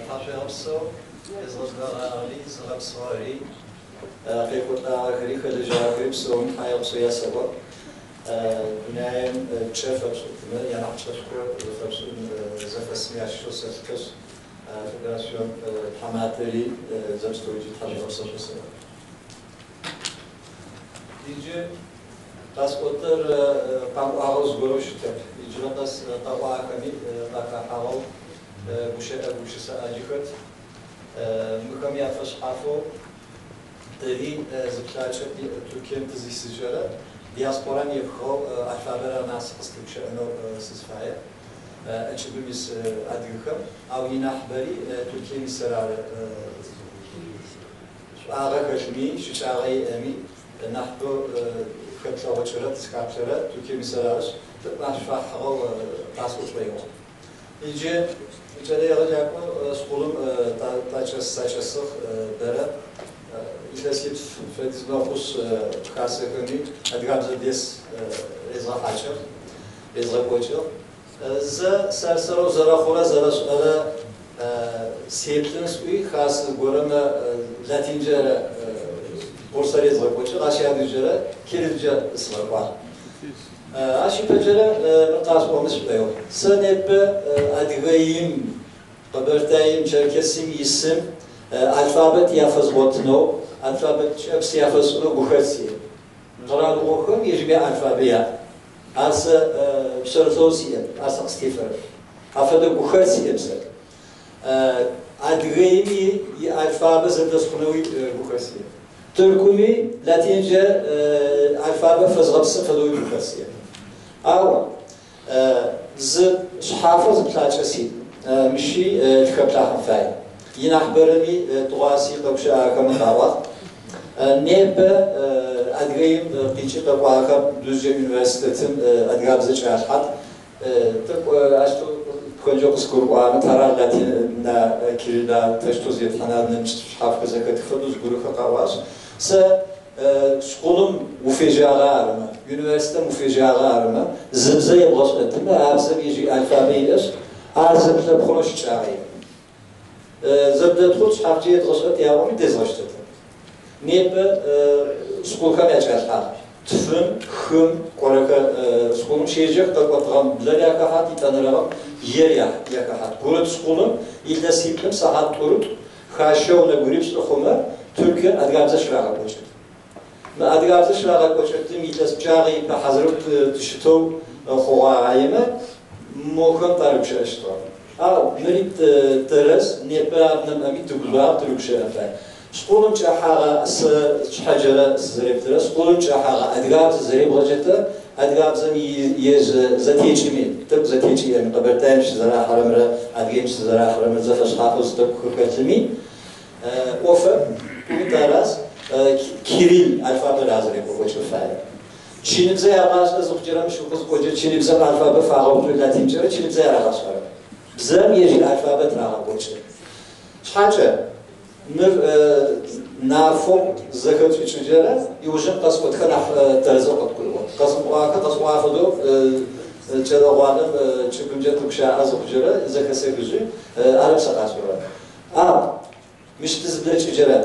Тхьашъуегъэпсэу езгъэблэгъагъэри, зыгъэпсыгъэри, къекӏолӏагъэхэри, хэлэжьагъэхэри псэуми тхьаегъэпсэу ясэӏо. Дунаим пкӏэ фэпшӏытымэ, янахь пкӏэшхо зыфэпшӏын зэфэсым ящыщэу сэлъытэшъ, Федерацион тхьаматэри зэпстэукӏи тхьашъуегъэпсэу шъосэӏо. Иджы къэсӏотэр къамыӏуагъэу зыгорэу щытэп. Иджырэ къэс къаӏуагъэхэми къахэхьагъэу гущыӏэ гупшысэ ӏаджи хэт. Мыхэм яфэшъхьафэу тэри зы плъакӏэ Туркием тызисыжьэрэ диаспорам епхыгъэу алфабэр анас къыстегущыӏэнэу сызфае. ӏэкӏыбым ис адыгэхэм, ау инахьыбэри Туркием исэр ары. Шӏуагъэ хэлъми, щыкӏагъэ иӏэми, нахьыбэу хэтлъэгъукӏырэ, тызхаплъэрэ Туркием исэр арышъ, тӏэкӏу ащ фахьыгъэу къасӏо сшӏоигъу. Иджы кӏэлэегъэджакӏо школым тачӏэс сачӏэсыгъ бэрэ. Илъэситф фэдиз мэхъушъ хасэхэми адыгабзэ дес резгъэхьакӏыгъ, резгъэкӏокӏыгъ. Зэ сэр-сэрэу зэрэхъурэ зэрэшӏэрэ сеплъын сӏуи, хасэ горэмэ латинджэрэ курсэ резгъэкӏокӏыгъ, ащ ядыджэрэ кириллджэ сгъэкӏуагъ. Ащ ыпэкӏэрэ мыр къасӏомэ сшӏоигъу. Сэ непэ Адыгеим, Къэбэртаим, Черкесым исым алфабет яфэзгъотынэу, алфабет кӏэпс яфэсшӏынэу гухэлъ сиӏ. Къэралыгъохэм ежьым яалфабет яӏ. Ар сэ пшъэрылъэу сиӏэп, ар сэ къыстефэрэп. Афэдэ гухэлъ сиӏэп сэ. Адыгеими иалфабэ зэблэсхъунэуи гухэлъ сиӏэп. Тыркуми латинкӏэ алфабэ фэзгъэпсын фэдэуи гухэлъ сиӏэп. Ау зы шъхьафэу зы плъакӏэ сиӏ. Мыщи тыхэплъахьын фай. Инахьыбэрэми тыгъуаси къэгущыӏагъэхэм къаӏуагъ. Непэ Адыгеим къикӏи къэкӏуагъэхэм Дюздже университетым адыгабзэ кӏалъхьат. Тӏэкӏу ащтэу пхэнджэу къысгурыӏуагъэмэ, тара латина, кирилла тэщтэу зетхьана, нэмыкӏ шъхьафхэр зэхэтых фэдэу зыгорэхэр къаӏуагъэшъ, сэ школым уфежьагъэ арымэ, университетым уфежьагъэ арымэ, зы бзэ ебгъэшӏэтымэ, а бзэм ежь иалфабэ иӏэшъ, ар зэблэпхъунэу щыкӏагъэ иӏэп. Зэблэтхъут шъхьафкӏэ едгъэшӏэт яӏоми дезгъэштэтэп. Непэ школхэм якӏалъхьагъ. Тфым, хым кӏорэхэр школым щеджэх, къэкӏотыгъэм блэр яхэхьат, итӏэнэрэгъэм ер яхэхьат. Гурыт школым илъэсиплӏым сыхьат тӏурытӏу хащэу нэбгырипшӏы хъумэ, Тыркуем адыгабзэ щырагъэкӏокӏыт. Мы адыгабзэ щырагъэкӏокӏытым илъэс пчъагъэ ипэ хьазырэу тыщытэу хъугъагъэемэ, мохэм тарыгущыӏэщтыгъэ. Ау мыри тэрэз, непэ ар нэмыӏэми тыгужъуагъ, тырыгущыӏэн фай. Школым кӏэхьагъэ сэ сшъхьэджэрэ сызэреплъырэ, школым кӏэхьагъэ адыгабзэ зэребгъэджэтэ, адыгабзэм ежь зэтекӏыми, тӏэкӏу зэтекӏ иӏэми, Къэбэртаем щызэрахьэрэмрэ Адыгеим щызэрахьэрэмрэ зэфэшъхьафэу зы тӏэкӏу хэлъыми, ӏофэп, тӏуми тараз, кирилл алфабэр ары зэребгъэкӏокӏын фаер. Чиныбзэ ягъашӏэ зыхъукӏэрэ мыщ укъызыкӏокӏэ чиныбзэм алфабэ фагъэуцу латинкӏэрэ чиныбзэ ярагъашӏэрэп. Бзэм ежь иалфабэ тырагъэкӏокӏы. Шъхьакӏэ, мыр нафэу зэхэтшӏыкӏыджэрэ иужьым къэсӏотхэр нахь тэрэзэу къыткӏуиӏо. Къэзымыӏуагъэхэр къэсӏуагъэ фэдэу кӏэлэгъуалэм кӏыбымкӏэ тыгущыӏэ зыхъукӏэрэ зэхэсэхыжьы, арэп сэ къасӏорэр. Ау мыщ тызыблэкӏыджэрэ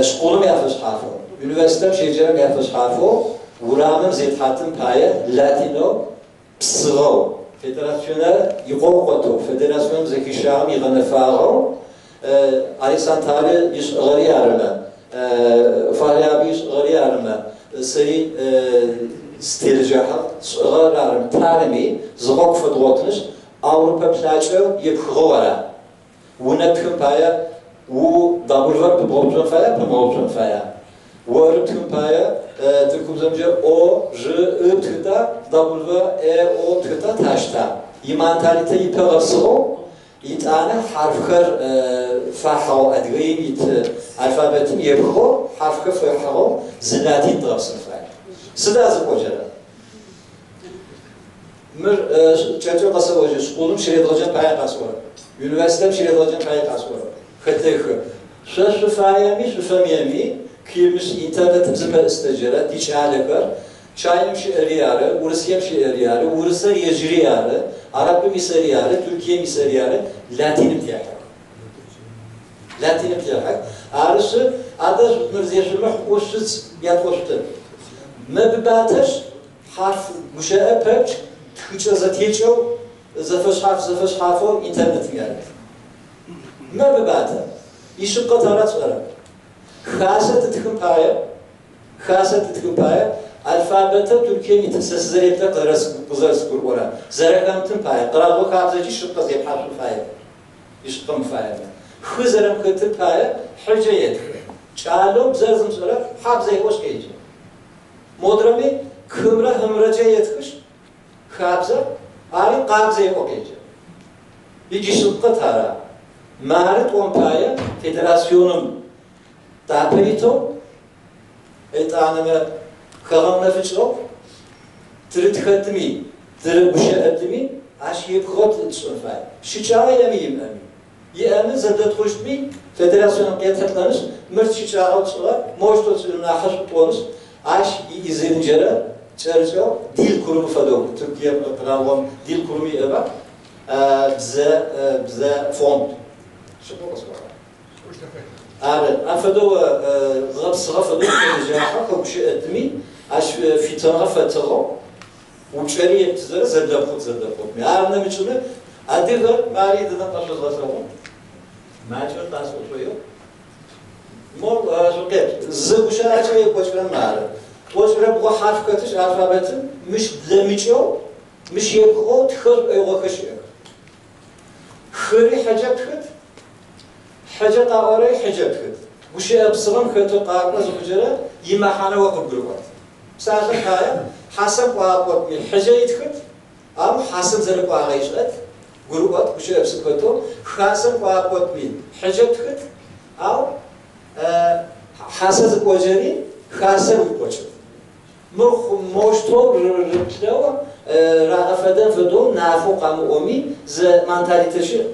школым яфэшъхьафэу, университетым щеджэрэм яфэшъхьафэу урамым зетхьатым пае латинэу псыгъэу, федерационэр икъоу къотэу, федерационым зэхищагъэм игъэнэфагъэу Алексантале ишӏыгъэри арымэ, Фаряби ишӏыгъэри арымэ, сэри сытелэжьахьыгъ, сшӏыгъэр арымэ, тарыми зы гъогу фэдгъотынышъ, Аурупэ плъакӏэу епхыгъэу ара? Унэ птхын пае у W-р пыбгъэуцон фая, пымыгъэуцон фая? Оры птхын пае тыркубзэмкӏэ О, Ж, Ы птхыта, W, Э, О птхыта, тащта? Иманталитэ ипэ гъэпсыгъэу, итӏанэ хьарфхэр фахьыгъэу, Адыгеим ит алфабетым епхыгъэу, хьарфхэр фэхьыгъэу зы латин дгъэпсын фае. Сыда зыпӏокӏэрэр? Мыр кӏэкӏэу къэсэӏожьы, школым щыредгъэджэн пае къасӏорэп, университетым щыредгъэджэн пае къасӏорэп. Хэтэхы. Шъо шъуфаеми шъуфэмыеми, кимыщ интернетым зыпэӏыстэджэрэ тикӏалэхэр Чайнэм щыӏэри ары, Урысыем щыӏэри ары, урысэр ежьыри ары, Арабым исэри ары, Туркием исэри ары, латиным техьэх. Латиным техьэх. Арышъы, адэ мыр зешъумыхь ӏушъуц ятӏошъутэп. Мэбыбатэшъ, хьарф гущыӏэ пэпчъ тхыкӏэ зэтекӏэу зэфэшъхьаф зэфэшъхьафэу интернетым ярыт. Мэбыбатэ. Ишъыпкъэ тара тшӏэрэп. Хасэ тытхын пае, хасэ тытхын пае, алфабетэ Туркием ит сэ сызэреплъэ къызэрэсгурыӏорэ зэрэхэмытым пае, къэралыгъо хабзэкӏи шъыпкъэ зепхьашъун фаеп. Ишъыпкъэм фаемэ. Хы зэрэмыхэтым пае хьыджэ етхы. Кӏалэу бзэр зымышӏэрэ хьабзэ еӏошъ къеджэ. Модрэми кхымрэ хымрэкӏэ етхышъ, хабзэ, ари къабзэ еӏо къеджэ. Иджы шъыпкъэ тара? Мары тӏон пае федерационым тапэ итэу, етӏанэмэ хэгъэунэфыкӏыгъэу, тырытхэтми, тырыгущыӏэтми, ащ епхыгъэу тшӏын фае. Щыкӏагъэ иӏэми имыӏэми. Иӏэми зэдэтхъущтми, федерационым къетхьылӏэнышъ, мыр щыкӏагъэу тшӏыгъэ, моущтэу тшӏын нахьышӏу тӏонышъ, ащ иӏизынджэрэ кӏэрыкӏэу дил курумы фэдэу, Туркием къэралыгъом дил курумы иӏэба, бзэ, бзэ фонд. Шъыпкъэу къэсӏуагъа? Ары, афэдэу гъэпсыгъэ фэдэу къежьагъэ хэгущыӏэтми, ащ фитыныгъэ фэтыгъэу, упчӏэри ептызэрэ зэблэпхъут зэблэпхъутми. Ар нэмыкӏымэ, адыгэр мари дэдэм къэшъозгъэлъэгъун. Макӏэр къасӏошъоеу. Мор шъукъеплъ. Зы гущыӏэкӏэ екӏокӏырэм ары. Тӏокӏырэ бгъу хьарф хэтышъ алфабетым мыщ блэмыкӏэу, мыщ епхыгъэу тхэ шӏоигъохэр щыӏэх. Хыри хьэджэ тхыт, хьэджэ къаӏорэри хьэджэ тхыт. Гущыӏэ псыгъэм хэтэу къакӏо зыхъукӏэрэ имэхьанэ о къыбгурыӏот. Псалъэм пае, хьасэм кӏуапӏотми хьыджэ итхыт, ау хьасэм зэрэкӏуагъэ ишӏэт, гурыӏот, гущыӏэ псым хэтэу, хасэм кӏуапӏотми хьыджэ тхыт, ау хьасэ зыкӏоджэри хасэр уикӏокӏыт. Мыр моущтэу рыплъэу рагъэфэдэн фэдэу нафэу къамыӏоми зы менталитет щыӏ.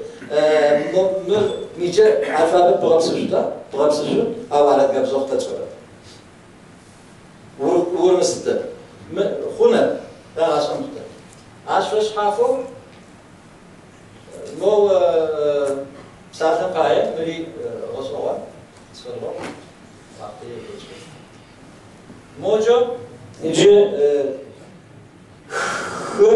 Мыр миджэ алфабет бгъэпсышъута, бгъэпсышъу, ау ар адыгэбзэ къытэтшӏэрэп. Урымысытэп. Хъунэп, рагъэшӏэн хъутэп. Ащ фэшъхьафэу моу псалъэм пае мыри гъэшӏэгъон, сфэдгъэу. Моджо иджы хы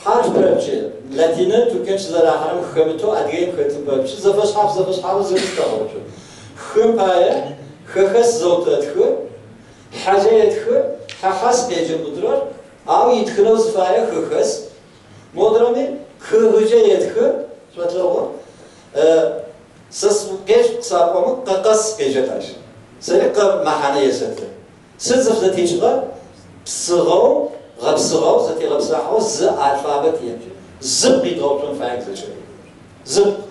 хьарф пэпчъ латинэ Туркием щызэрахьэрэм хэмытэу Адыгеим хэтым пэпчъ зэфэшъхьаф зэфэшъхьаф зэпытэгъэуцу. Хым пае хэхэс зэутэтхы, хьэджэ етхы, хьэхьэс къеджэ мудрэр, ау итхынэу зыфае хэхэс. Модрэми хыгыджэ етхы, шъолъэгъу. Сэ къеж къысапӏомэ къэкъэс къеджэт ащ. Сэри къэ мэхьанэ есэты. Сыд зыфзэтекӏыгъэр псыгъэу, гъэпсыгъэу, зэтегъэпсыхьэу зы алфабет иӏэмкӏэ. Зыпкъ идгъэуцон фае зэкӏэри. Зыпкъ.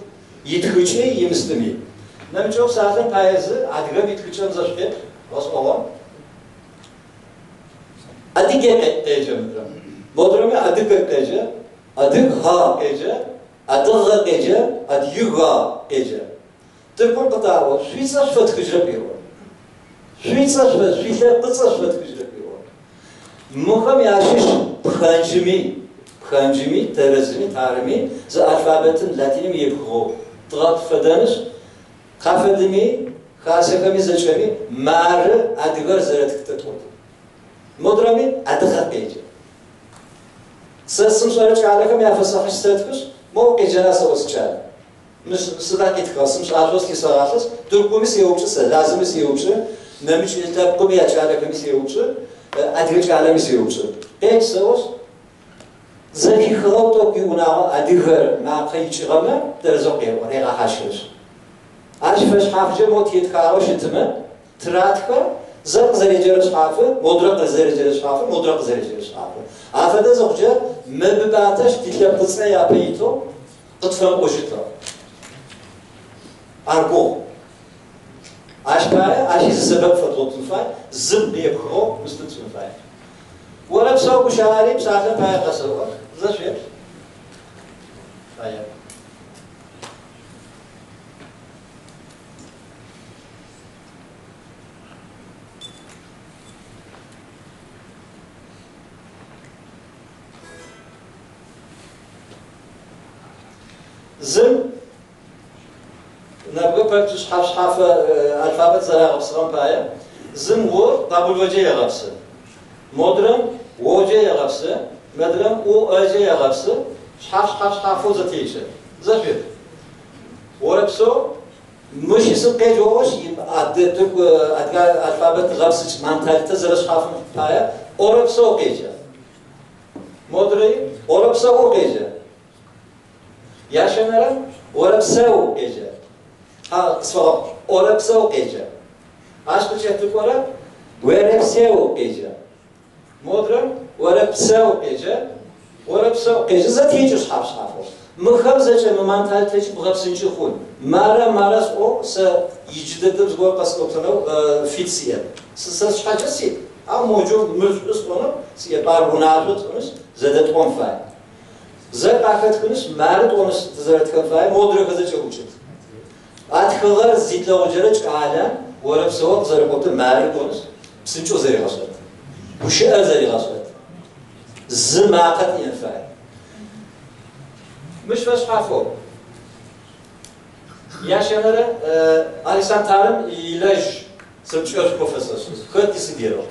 Итхыкӏи, имыстыми. Нэмыкӏэу псалъэм пае зы адыгэм итхыкӏэм зэшъукъеплъ гъэшӏэгъон. Адыгэ къеджэ мыдрэм. Модрэми адыгэ къеджэ, адыга къеджэ, адыгъэ къеджэ, адыга къеджэ. Тыркум къытаӏо, шъуицӏэ шъуфэтхыжьрэп еӏо. Шъуицӏэ шъуилъэпкъыцӏэ шъуфэтхыжьрэп еӏо. Мыхэм ящыщ пхэнджыми, пхэнджыми, тэрэзыми, тарыми зы алфабетым латиным епхыгъэу тыгъэфэдэнышъ, къафэдыми, хасэхэми зэкӏэми мары адыгэр зэрэтхытыр тӏот. Модрэми адыгъэ къеджэ. Сэ сымшӏэрэ кӏалэхэм яфэсэхьыщ сэтхышъ, моу къеджэна сэӏо сикӏал. Сыда къитхыгъэ, сымшӏашъо слъисэгъалъэшъ, Тыркуми сеупчӏы сэ, Лазыми сеупчӏы, нэмыкӏ лъэпкъыми якӏалэхэми сеупчӏы, адыгэ кӏалэми сеупчӏы. Къедж сэӏошъ, зэхихыгъэу тӏэкӏу иунагъо адыгэр макъэ икӏыгъэмэ, тэрэзэу къеӏо, регъэхьащырышъ. Ащ фэшъхьафкӏэ мо тетхагъэу щытымэ, тыратхэ, зэ къызэреджэрэ шъхьафы, модрэ къызэреджэрэ шъхьафы, модрэ къызэреджэрэ шъхьафы. Афэдэ зыхъукӏэ мэбыбатэшъ тилъэпкъыцӏэ япэ итэу къытфэмыӏожьытыгъ. Ар гугъу. Ащ пае, ащ изы сэбэп фэдгъотын фай, зыпкъ епхыгъэу мыстын тшӏын фай. Орэпсэу гущыӏэри псалъэм пае къэсэӏо, зэ шъуеплъ. Фае. Зым Нэбгырэ пэпчъ шъхьаф-шъхьафэ алфабет зэрагъэпсыгъэм пае зым о W-кӏэ егъэпсы. Модрэм О-кӏэ егъэпсы, модрэм О-кӏэ егъэпсы, шъхьаф-шъхьаф-шъхьафэу зэтекӏы. Зэшъует. Орэпсэу мыщ исым къеджэӏошъ, тырку адыгэ алфабет гъэпсыкӏ менталитет зэрэшъхьафым пае орэпсэу къеджэ. Модрэ орэпсэу къеджэ. Ящэнэрэ орэпсэу къеджэ. Къысфэгъэгъу, орэпсэу къеджэ. Ащ къыкӏэлъыкӏорэ орэпсэу къеджэ. Модрэм орэпсэу къеджэ, орэпсэу къеджэ, зэтекӏы шъхьаф-шъхьафэу. Мыхэм зэкӏэ мы менталитет бгъэпсынкӏы хъун. Мары сӏоу сэ иджы дэдэм зыгорэ къэсӏотэнэу фит сиӏэп. Сэ сшъхьэкӏэ сиӏ. Ау моджэу мыр шӏу сӏонэу сиӏэп. Ар унашъо тшӏынышъ, зэдэтӏон фай. Зэ къахэтхынышъ, мары тӏонышъ тызэрэтхэн фае, модрэхэр зэкӏэ укӏыт. А тхыгъэр зилъэгъуджэрэ кӏалэм орэпсэу къызэрэкӏотыр мары тӏонышъ, псынкӏэу зэригъэшӏэт. Гущыӏэр зэригъэшӏэт. Зы макъэ тиӏэн фай. Мыщ фэшъхьафэу ящэнэрэ Александрым илэжь сэ пкӏэшъу фэсэшӏы. Хэт исыдерэу?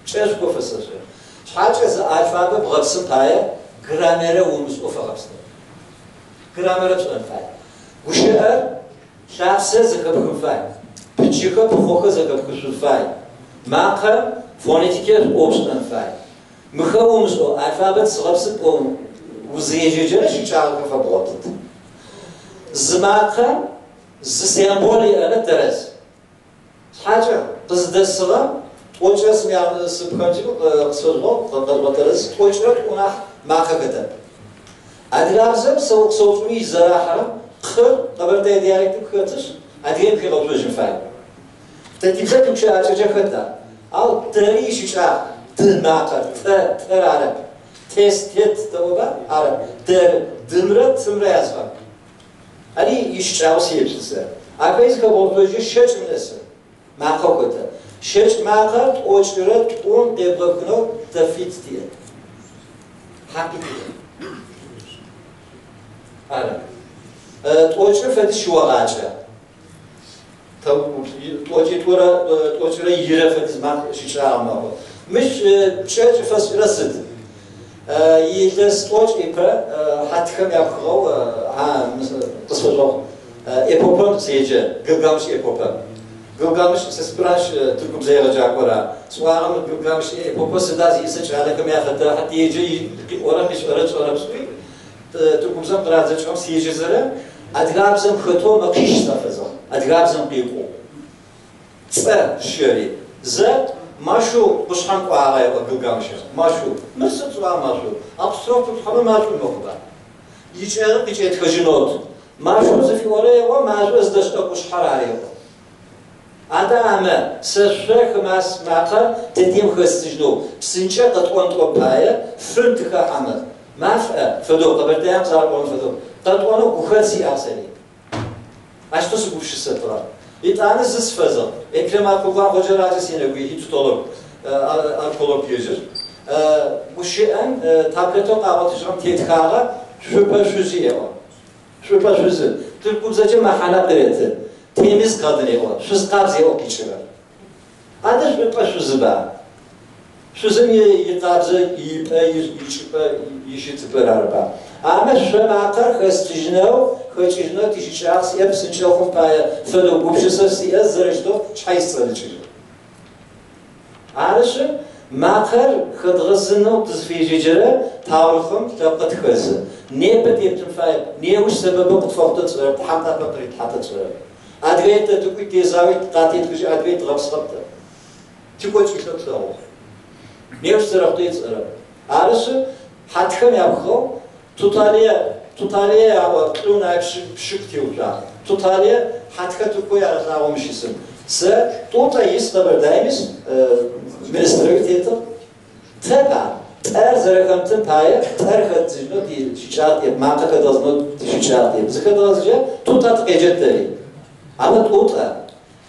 Пкӏэшъу фэсэшӏы. Шъхьакӏэ зы алфабэ бгъэпсын пае граммерэ умышӏэу фэгъэпсынэп. Граммерэ пшӏэн фай. Гущыӏэр лъапсэ зэхэпхын фай. Пычыхэ пхъохэ зэхэпхышъун фай. Макъэ фонетикэ шӏоу пшӏэн фай. Мыхэ умышӏэу алфабет сыгъэпсы пӏоу узыежьэджэрэ щыкӏагъэхэр фэбгъотыт. Зы макъэ зы символ иӏэнэ тэрэз. Шъхьакӏэ къыздэсыгъэм тӏокӏрэ сыпхэнкӏи къысфэжъугъэу къэзгъотэрэз тӏокӏрэ тӏу нахь макъэ хэтэп. Адыгабзэм сэупшӏуми зэрахьэрэм къыр къэбэртэе диалектым хэтышъ, адыгейм хигъэуцожьын фай. Тэ тибзэ тыгущыӏакӏэкӏэ хэта? Ау тэри ищыкӏагъ ды макъэр, тэ, тэр арэп. Тес, тет тэӏоба? Арэп. Тэр, дымрэ тымрэ язфагу. Ари ищыкӏагъэу сеплъы сэ. Ахэри зыхэгъэуцожьы щэкӏым нэсы. Макъэу хэта. Щэкӏ макъэр тӏокӏырэ тӏум къебгъэхынэу тэ фит тиӏэ. Хьакъи тиӏэ. Ары. Тӏокӏырэ фэдиз щыогъакӏэ. Тӏокӏитӏурэ тӏокӏырэ ирэ фэдиз макъ щыкӏагъэ мэхъу. Мыщ пкӏэкӏ фэсшӏырэ сыд? Илъэс тӏокӏ ипэ хьатхэм япхыгъэу къысфэжъугъ. Эпопэм седжэ, Гилгамеш эпопэм. Гилгамеш сэ сыбранш тыркубзэ егъэджакӏора. Сӏуагъэм Гилгамеш эпопэ сыда зиӏэсэ кӏалэхэм яфэтэхьэ теджэ къиӏорэм ишӏэрэ тшӏэрэп сӏуи тыркубзэм къырадзэкӏыгъэм седжэзэрэ адыгабзэм хэтэу мэкъищ сафэзыгъ. Адыгабзэм къекӏоу. Цӏэ щэри. Зэ машу къушъхьэм кӏуагъэ еӏо Гилгамеш. Машу. Мыр сыд сӏуа машу? Апостроф пыпхьэмэ машӏу мэхъуба? Икӏэрэ къикӏетхэжьынот. Машу зыфиӏорэ еӏо, машӏо зыдэшӏэ къушъхьэр ары еӏо. Адэ амэ сэ шъо хымас макъэр тэтем хэсыжьынэу псынкӏэ къэтӏон тӏо пае фым тыхахьэмэ. Мафэ фэдэу къэбэртэям зэраӏорэм фэдэу къэтӏонэу гухэлъ сиӏагъ сэри. Ащ то сыгупшысэтыгъэ. Итӏанэ зы сфэзыгъ. Экрем Акъугъан Ходжэ синэгуй хитутолог, археолог ежьыр. Гущыӏэм таблетэу къагъотыжьыгъэм тетхагъэ шъупэ шъузы еӏо. Шъупэ шъузы. Тыркубзэкӏэ мэхьанэ къыреты. Темиз къадын еӏо. Шъуз къабз еӏо къикӏырэр. Адэ шъупэ шъузыба? Шъузым икъабзэ ипӏэ ичӏыпӏэ ищытыпӏэр арыба? Амэ шъо макъэр хэстыжьынэу, хэкӏыжьынэу тищыкӏагъ сиӏэ псынкӏэ хъун пае фэдэу гупшысэ сиӏэ зэрэщтэу шъхьэ исцӏэлыкӏыжьы. Арышъы макъэр хэдгъэзынэу тызфежьэджэрэ таурыхъым лъэпкъ тхэзы. Непэ теплъын фае, неущ сэбэбэу къытфэхъутэ тшӏэрэп, Тхьэм тапэ къыритхьатэ тшӏэрэп. Адыгей тэ тыкӏуи тезауи къатетхыжьы адыгей дгъэпсыгъэп тэ. Тикӏокӏилъэу тлъэгъугъ. Неущ зэрэхъутэ тшӏэрэп. Арышъы хьатхэм япхыгъэу Туталие аӏо лӏыунае пщыку теуцуагъ. Туталие хьатхэр тыркуе ярэлъагъом щысым. Сэ тӏутӏэ ис Къэбэрдаем ис министрэуи тетыгъ. Тэп ар. Тӏэр зэрэхэмытым пае тӏэр хэтыжьынэу тищыкӏагъ тиӏэп, макъэ хэдгъэзынэу тищыкӏагъ тиӏэп. Зыхэдгъэзыжьэ тутӏэ тыкъеджэ тэри. Амэ тӏутӏэ.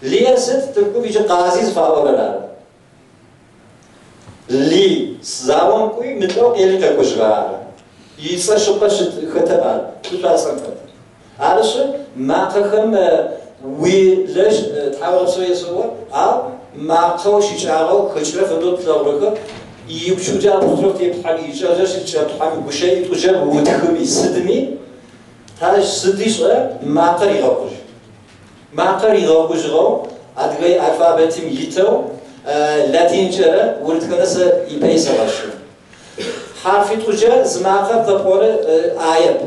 Лие сыд Тыркум иджы къази зыфаӏорэр ары. Ли заом кӏуи мылӏэу къели къэкӏожьыгъэ ары. Ицӏэ шъыпкъэ щыт хэтэп ар, лӏышъуацӏэм хэт. Арышъы макъэхэм Уи лэжь тхьауегъэпсэу есэӏо, ау макъэу щыкӏагъэу хэкӏырэ фэдэу тлъэгъурэхэр ипчъыкӏэ апостроф теплъхьэми, икӏэжьэ щыкӏэплъхьэми, гущыӏитӏукӏэ утхыми, сыдми, ащ сыд ишӏэ макъэр игъэкъужь. Макъэр игъэкъужьыгъэу адыгэ алфабетым итэу латинкӏэрэ урытхэнэ сэ ипэ исэгъэшы. Хьарфитӏукӏэ зы макъэр къэпӏорэ аеп.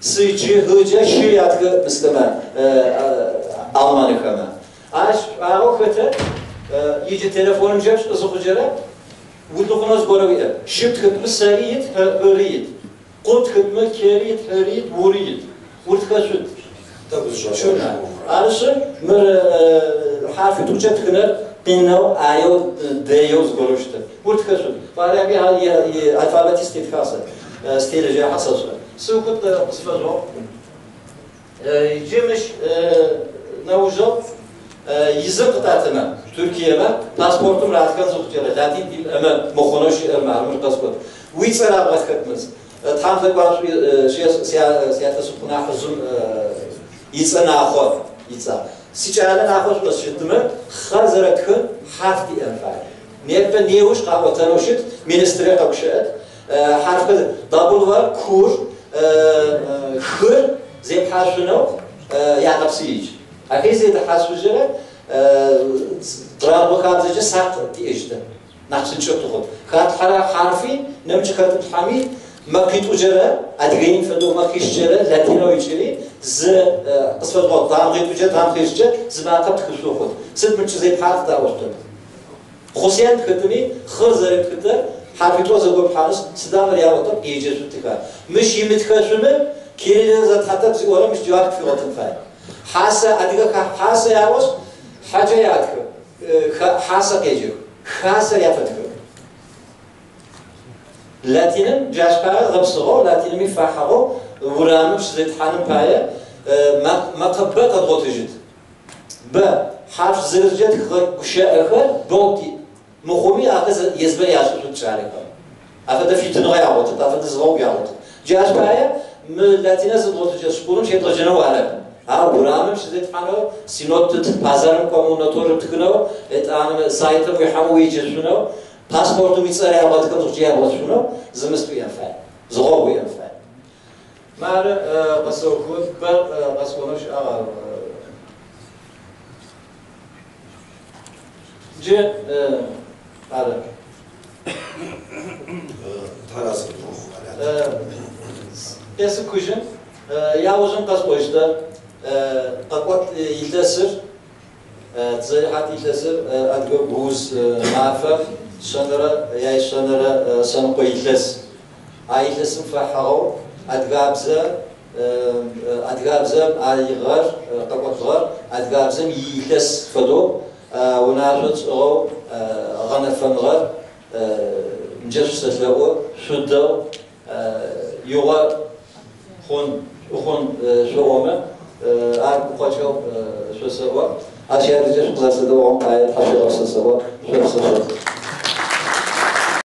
Сыджы, хыджэ, шы ятхы мыслъымэ алманыхэмэ. Ащ шӏуагъэу хэтэ иджы телефонымкӏэ пшӏы зыхъукӏэрэ улыхъунэу зыгорэ уиӏэп. Шы птхытмэ сэри ит, хыри ит. Къу птхытмэ кери ит, хыри ит, ури ит. Урытхэшъут. Чуна. Арышъы мыр хьарфитӏукӏэ тхынэр къинэу, ӏаеу, дэеу зыгорэу щытэп. Урытхэшъут. Фараби алфабети стетхагъ сэ. Стелэжьахьэ сэшӏэ. Сыухыт къысфэжъугъ. Иджы мыщ нэужэу изыр къытатымэ, Туркиемэ паспортым ратхэн зыхъукӏэрэ латин тимыӏэмэ мыхъунэу щыӏэр мары мыр къэсӏот. Уицӏэр абгъэтхэтмыз. Тхьам лъэкӏуашӏу сятэ сыпхъу нахьыжъым ицӏэ нахъо ицӏа. Сикӏалэ нахъо шӏосщытымэ хъэр зэрэтхын хьарф тиӏэн фае. Непэ неущ къаӏотэнэу щыт, министрэ къэгущыӏэт. Хьарфхэр W кур хыр зепхьашъунэу ягъэпсыижь. Ахэр зедэхьашъужьырэ къэралыгъо хабзэкӏэ сакъ тиӏэжьытэп. Нахь псынкӏэу тыхъут. Хатлъхьэрэ хьарфи нэмыкӏ хэтыплъхьэми мэкъитӏукӏэрэ адыгеим фэдэу мэкъищкӏэрэ латинэу икӏыри зы къысфэжъугъот тамгъитӏукӏэ тамгъищкӏэ зы макъэ птхышъу хъут. Сыд мыкӏ зепхьар къытаӏощтэп. Хъусен тхытыми хъыр зэрыптхытэр хьарфитӏо зэгопхьанышъ сыда мыр яӏотэп къеджэшъутыха. Мыщ имытхэшъумэ кириллэ зэтхьатэп зыӏорэм мыщ джэуап къыфигъотын фае. Хьасэ адыгэ хьасэ яӏошъ хьаджэ ятхы. Хьасэ къеджэх. Хасэр яфэтхых. Латиным джащ пае гъэпсыгъэу, латиными фахьыгъэу урамым щызетхьаным пае мэкъэ бэ къэдгъотыжьыт. Бэ хьарф зырызкӏэ тхыгъэ гущыӏэхэр бэу тиӏ. Мыхъуми ахэр езбэ яшӏышъут кӏалэхэм. Афэдэ фитыныгъэ ягъотыт, афэдэ зыгъэугу ягъотыт. Джащ пае мы латинэ зыдгъотыкӏэ школым щедгъэджэнэу арэп. Ау урамым щызетхьанэу, синот пазарым кӏомэ унэторыр птхынэу, етӏанэ сайтым уихьэмэ уеджэшъунэу, паспортым ицӏэр ябгъэтхэн зыхъукӏэ ябгъотышъунэу зымысту иӏэн фае. Зыгъогу иӏэн фае. Мары къэсэухы бэ къэсӏонэу щыӏагъ. Джы ары. Къесыкужьын яужым къэсӏощтэ къэкӏот илъэсыр тызэрихьат илъэсыр адыгэ гууз мафэ шъэнэрэ яишъэнэрэ шъэныкъо илъэс. А илъэсым фэхьыгъэу адыгабзэ адыгабзэм аигъэр къэкӏотыгъэр адыгабзэм иилъэс фэдэу унашъо тшӏыгъэу гъэнэфэныгъэр мыджэ шъусэлъэӏу шъудэу игъо хъун хъун шъуӏомэ ар гукъэкӏэу шъосэӏо. Ащ ядэкӏэ шъукъызэрэсэдэӏугъэм пае тхьашъуегъэпсэсэӏо шъопсэшъо.